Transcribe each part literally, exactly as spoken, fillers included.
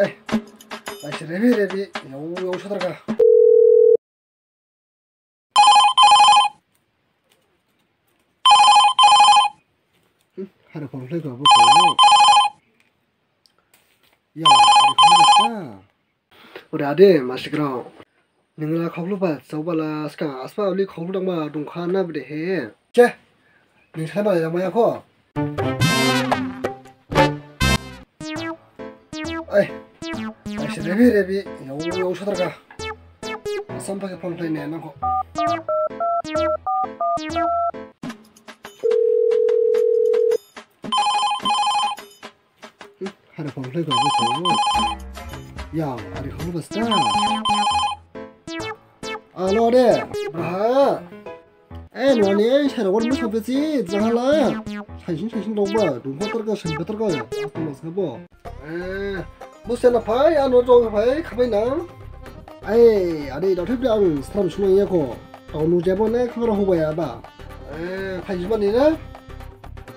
Ai, ai, si rebi, rebi, yau, yau, sadarkha. Hmm, hari phone khlai kha bo. Ya, hari phone khlai kha. Ore ade, masikrao. Ningla khaoklu ba, saobala, ska, asba, uli khaoklu dangba, dongkha na bede he. Che, ning sa ba dangba ya kho. Ai, ai, si rebi, rebi, yau, yau, sadarkha. Asam phai khe phone khlai ne nangkho. Hari phone khlai kha bo. Ya, hari phone basta. Alo de, braha. Eh, nani, eh, sara wan musa besi, jahala. Saisin, saisin dongba, dongba tarka, saisin tarka. Aku mas ngabo. Eh, musa la phai, ano dong phai, khabai nang. Ai, ade, dathai bela ang stram sumai ya kho. Tau nu jabo ne, khamara hobaya ba. Eh, phainjima ni na?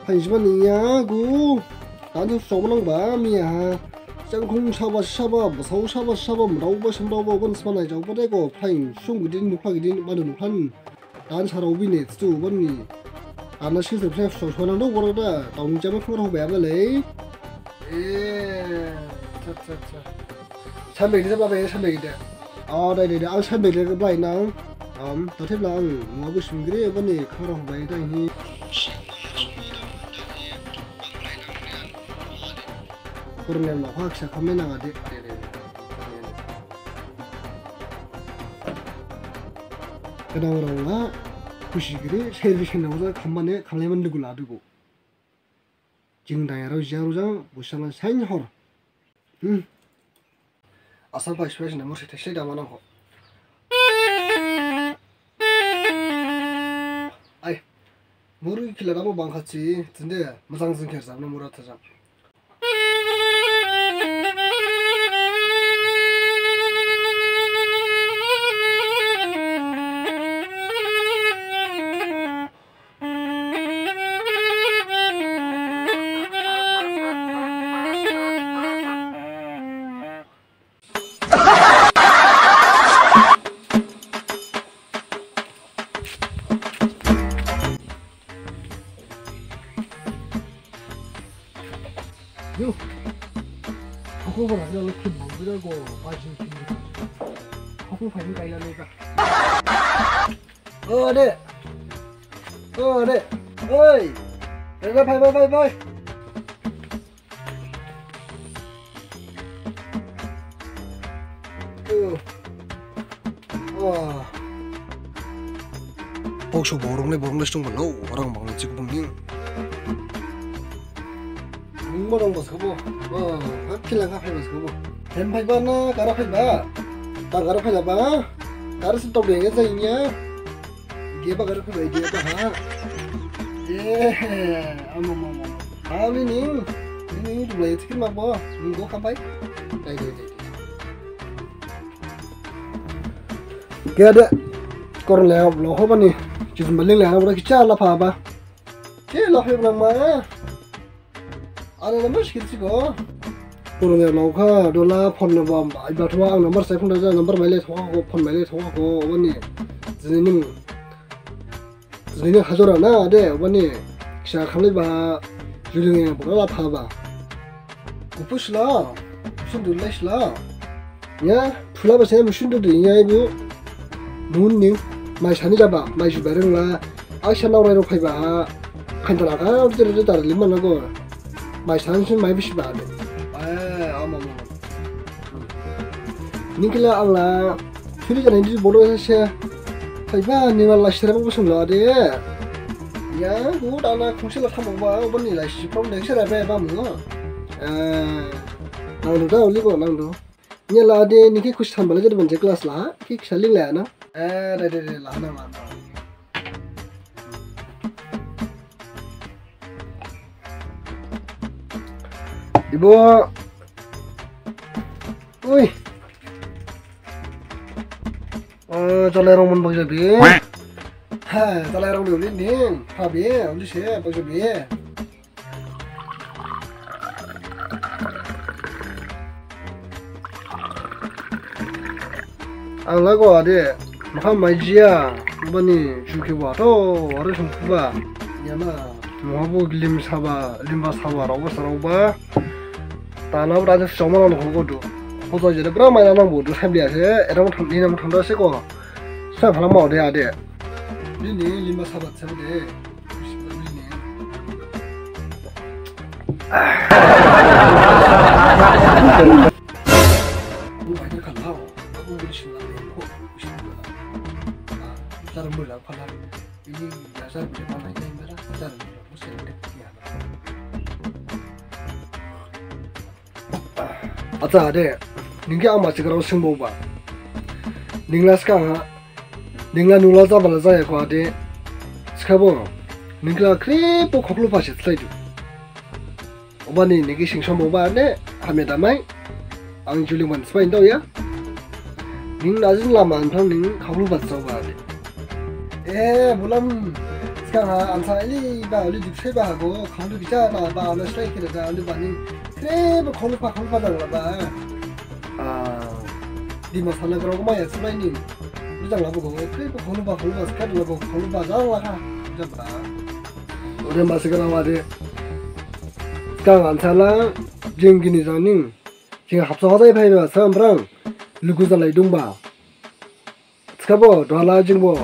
Phainjima ni ya gu. Dan su soma nang ba, miya ha. Jangkhung saba saba, basao saba saba, mrao ba samrao ba, ban sma nai jao ba de go, phain sung gidin, nukla gidin, madu nuklan. Dan sarao bini, tu ban ni. Ana sing se phain so so nang do, boro da, tau nu jabo khamara hobaya ba lei. Eh, cha, cha, cha. Sampai gede, sampai gede, sampai gede. Oh, dai, dai, dai, ang sampai gede ke blai nang. Am, tathep la ang, ngau bu sumgiri, apa ni, kharang bai dai ni. Kurang yang nak, sa kami nang ade, ade, ade. Kadang orang la, khusi giri, service nang sa, khamane, khamleman dugu la dugu. Jing dai rao jia rao jang, busala sain hor. Hmm. Asal bai sui sui na mur se thai se dama nang ho. Ai, mur khila dama bang khachi, jinde, mojang jing kher jam na mur thajang. Yo. Aku berani lalu kim bang bila go bajing kim. Aku fine kaya ni ka. Oh, ade. Oh, ade. Oi. Ade, bye, bye, bye, bye. Tuh. Wah. Pok su borong le, borong le stung balo, orang bang le cik bung ning. Nung ma dong bas kabo. Ba, hak kilang ka phai bas kabo. Hem phai ba na, kara phai ba. Ta kara phai la ba. Kara si tok denge sa inya. Ge ba kara phai ba, ge ba ha. Ye, am, am, am, am. Ha, mi ning. Mi ning, tu lai tikir ma bo. Nung go ka phai. Dai, dai, dai, dai. Ge de. Kor le, lo ho ba ni. Chis maling le, na ba kicha la pha ba. Ke la phai ba nang ma. Ana number sikil siko. Purung ya nokha dola phone na bam. Ai ba thwa ang number sai phone da number maile thwa ko phone maile thwa ko wani. Jini ning. Jini ning hajora na de wani. Kisa khamle ba. Juling ya bukala pha ba. Kupus la. Sundul la sila. Ya, phula ba se musun du ya ibu. Mun ni, mai sani jaba, mai jiba rengla. Aisa nau rai rok phaiba ha. Khanthara ka, tar tar lima na go. Mai sani sin mai bisi ba de. Eh, ama ama. Ningkila angla. Suri jana di bodo se. Phaiba ni wala sira ba sum la de. Ya, bu dana khungsi la thamok ba, bu ni la si prom de sira ba ba mu. Eh, nang du da uli bo nang du. Nya la de ni khe khusi thanbala jadi manje class la, khe kisa ling la na. Eh, de, de, de, la na, la na. Ibo. Ui. Eh, jalai rong mon bang jabi. Ha, jalai rong de uli ning. Ha bi, uli se, bang jabi. Ang lago ade, makham maijiya, bani juki ba to, wari sungkuba. Yama. Muhabu lim saba, limba saba, raoba saraoba. Tana bra je soma nang ko do. Ko to je bra mai nang bo do, sai bia se, era mo tham, ni nang tham da se ko. Sai phala ma ade ade. Ni ni limba saba se de. Acha ade, ning khe ang masi grao singbaoba. Ning la sgang ha, ning la nula jabala jaya kho ade. Sikhabo, ning khe la khrip bo khoklu phasi slaidu. Obani ning khe singsom oba ade, hamya damai. Ang juling ban sbai dao ya. Ning najin lama anthang ning khoklu phasi jaoba ade. E, bulam, sgang ha, ansa ili ba, ili dipsai ba hago, khangdu bicha na ba, ana slai kira da, ili ba ni, kre ba kholu pa, kholu pa jang la ba. Ah, di ma sana grao ma ya slai ni, ili jang la ba go, kre ba kholu pa, kholu pa, skat la ba, kholu pa jang la kha, jang ba. Ode ma sgang wa de, sgang ansa la, jing gini jang ning, jing hapsa ha dai phai ba, sambrang, lugu jalai dung ba. Sikhabo, duhala jingbo,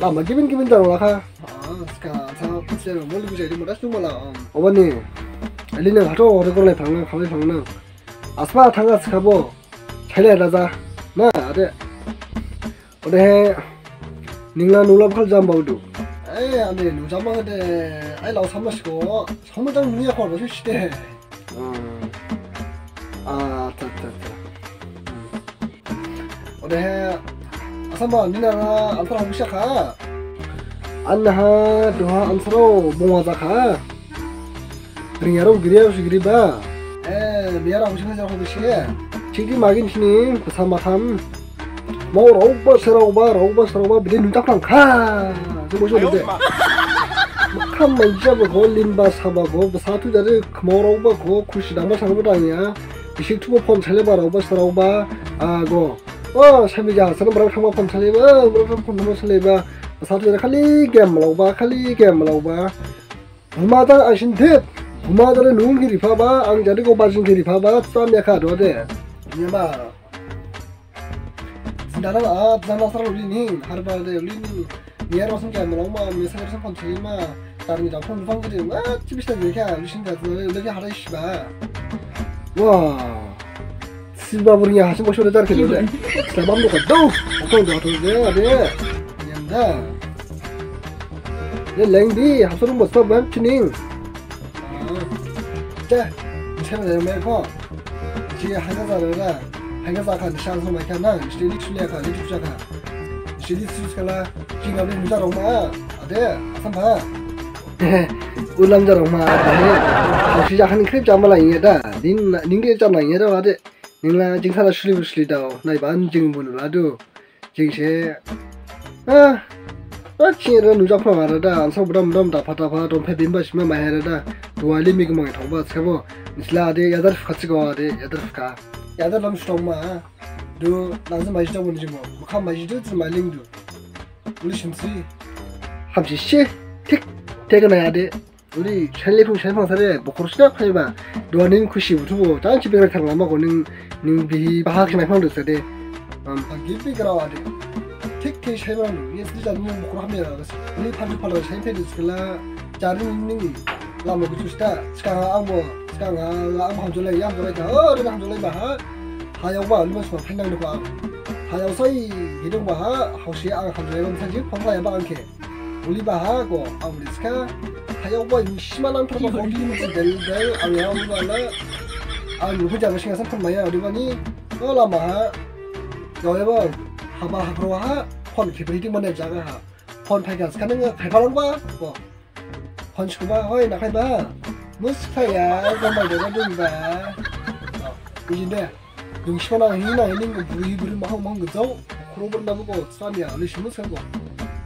lama gibin gibin jang lakha. Ah, sikha, sa, putse, mo lugu jai di, mo das nung mala, um. Obani, ali nang hatho, hore korlai phangnang, khalai phangnang. Asba thanga sikhabo, thaile da ja, na, ade. Odehe, ningla nula bukhal jam baodu. Eh, ade, nu jam ma de, ai lao sama siko, sama jang nuya khor, basu site. Hmm. Ah, ta, ta, ta. Hmm. Odehe, asamba, nina na answer hobisa kha? Anha, duha answer o, bunga jakha. Ringyarao giriyarao si giriba. Eh, biyarao hobisa kha, hobisa. Chingki magin sini, basa matham. Mau raoba seraoba, raoba seraoba, bidi nuntak lang kha. Jebo jebo de. Makham maija bo go, limba saba go, basa tu jare khmao raoba go, khusi dama saba dang ya. Bisik tu bo phone sale ba raoba seraoba, a go. O, sabi ja, sana barang thangba phone sale ba, barang thang phone sale ba. Basa tu jare khali game laoba, khali game laoba. Buma jang ang sin thip, buma jare nung giri phaba, ang jare go bajing giri phaba, sam ya kha do de. Yaba. Jindana a, jana sar uli ni, harba de uli ni. Ni ar masang kya malong ma, mi sar sar kon chili ma. Tar ni da phone phone gede, ma, chibis ta gede kya, uli sin ka, uli kya harai shiba. Wah. Siba burnya hasim bosho de tar kelo de. Sabam do ka do. Oto do to de de. Yam da. Ye leng di, hasarum bosba bam chining. Te, misalnya dari mereka, ji hanya saja lah, hanya saja kan, shan sama kan, nah, mesti di sulia kan, di sulia kan, mesti di sus kala, ji nggak boleh minta rumah, ada, asam bah. Ulam jarong ma, ada, hausi jahan krip jama lah ini ada, ning, ning dia jama ini ada, ada, ning lah, jing salah suli suli dau, nai ban jing bun ladu. Jingse. Ah. Ah, ching era nujak phang ara da, ansau budam budam dapha dapha, dongphe bimba sima mai ara da. Duali mig mang thongba, skabo. Nisla ade, yadar fukha sigo ade, yadar fukha. Yadar lam sutong ma. Du, nangse mai jidong mun jimo. Mukha mai jidu, jin mai lingdu. Uli shinsi. Hamsi si. Thik. Thik na yade. Uli, sainlai phung sainlai phang sare, bokhor sida phaiba. Duha ning khusi buthu bo, jang si begra thang lama ko ning, ning bihi bahak sinai phang duksa de. Am. Ang gibi grao ade. Thik thik sai ma nang, yes, di jang ning bokhor hamya. Uli phanju phala sai phai duksa la, jari ning lama ko chusta, skang ang bo, skang ang hamjolai, ang jolai ta, oh, ang hamjolai ba ha. Hayao ba, uli mas ma phainang dukha ang. Hayao sai, hidong ba ha, hausi ang hamjolai ba, misanji, phang lai ba ang khe. Uli baha ko, ang uli skha, hayao bai, mi sima nang thar ba, bodi mi si del del, ang ya uli bala, ang uli jaga singa san than maya, uli bani, ko lama ha, yao ya ba, haba hakro ha, phone khibai ding mane jaga ha, phone phai ga skha nang, khai phalang ba, ko, phone sku ba, hoi, na khai ba, mus khai ya, ko mai de ba dun ba, ko, ijin de. Dungsima nang hi nang hi ning buri buri mahang mahang gejao. Khoro bor nabu ko samiya, uli simu sabo.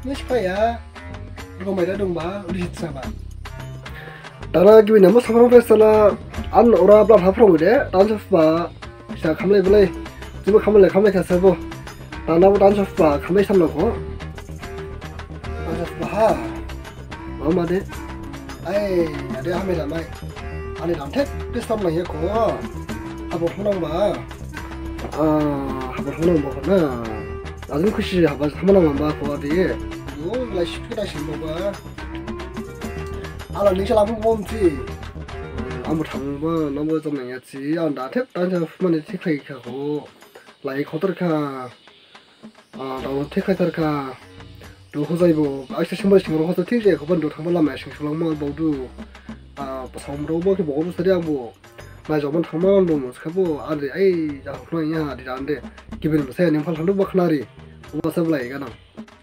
Nis kaya. Rgo maida dongba, uli saba. Dana gibi namu sabrang fes dana an ora bla haphrong de, dan saba. Sa khamlai belai. Jibo khamlai khamlai kha sabo. Dana bo dan sopha khamai samlokho. Dan sopha ha. Mama de. Ai, ade hame damai. Ani dan thek thek samlaiya kho. Habo thonang ba. Ah, habo thonang ba na. Ajin khusi habo thonang ba kho ade. Yo, lai siphi da simbo ba. Ala ningsa lamu bomthi. Ambo thangba, nambo jamnaiya thi. Ang dan thek dan sopha mane thik khlaikha kho. Lai khotor kha. Ah, dao thik khaithar kha. Do hojaibo, aisa singba singro hoto thik jaya khoban do thangba lama sing sulangma baodu. Ah, basao mrao bo khe bogodu sari angbo. Nai jokman thangma dong mo skhabo, are, ai, ja hokno ya, adi dande. Gibin basa ning phal thandu ba khnari. Uba sablai ganang.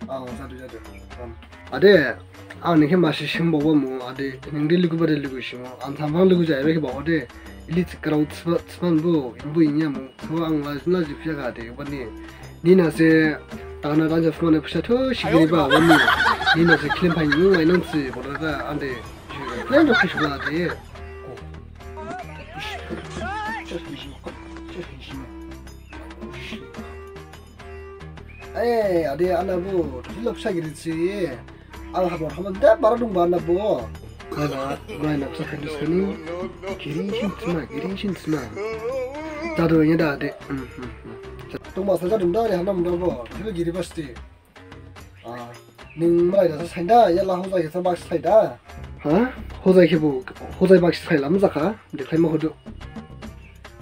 Ah, jadu, jadu. Am. Ade, ang ning khe masi singbaoba mo, ade, ning de lugu ba de lugu singmo. Ang thamphang lugu jaya ba khe baode. Ili thikrao thiba, thiban bo, inbo inya mo. Thiba ang la, la juphiya kha de, bani. Nina se, dana dan japhumane phaisa tho sigiri ba, bani. Nina se khlim phai nung mai nang si, boda da, ande. Khlai no khusi ba de. Ai, ade, ana bo, thilo phaisa giri si. Ang habo thama da bara dong ba na bo. Nana, nai na phaisa khandis kani. Giri sin thima, giri sin thima. Jadu nya da de. Hmm, hmm, hmm. Dong ba sa jadu da re hanam da bo. Thilo giri basti. Ah, ning malai da sa sainda, ya la hojai khe sa bak saida. Ha? Hojai khe bo, hojai bak sai lam jakha. Dekhlai ma hodu.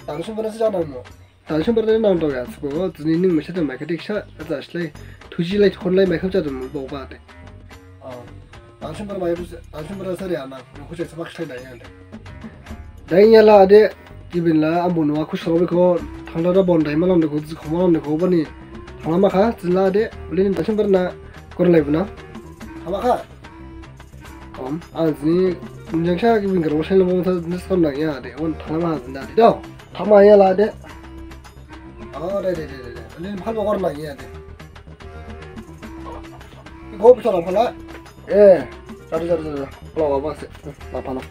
Tang sum bana sa jadu mo. Tang sum bana nang dong ya, sbo, jini ning mese da mai kha diksa, ja slai. Thuji lai thon lai mai kha jadu mo, bo ba de. Oh. Tang sum bana mai, tang sum bana sari ana. Nung khusi sabak sai nai ande. Dai nya la de, gibin la, ambo nua khusi rao bikho, thangda da bon dai malam de kho, jikho malam de kho, bani. Thangla ma kha, jin la de, uli ni tang sum bana, kor lai bana. Thangla kha? Om, ang jini, jang kha gibin garbo sai la bong sa, nis kon nang ya de, on thangla ma jin da de, do. Thangma ya la de. Oh, de, de, de, de, de. Uli ni phal bo kor nang ya de. Go pisa la phala. Eh, jadu, jadu, jadu. Phala ba se, la phala.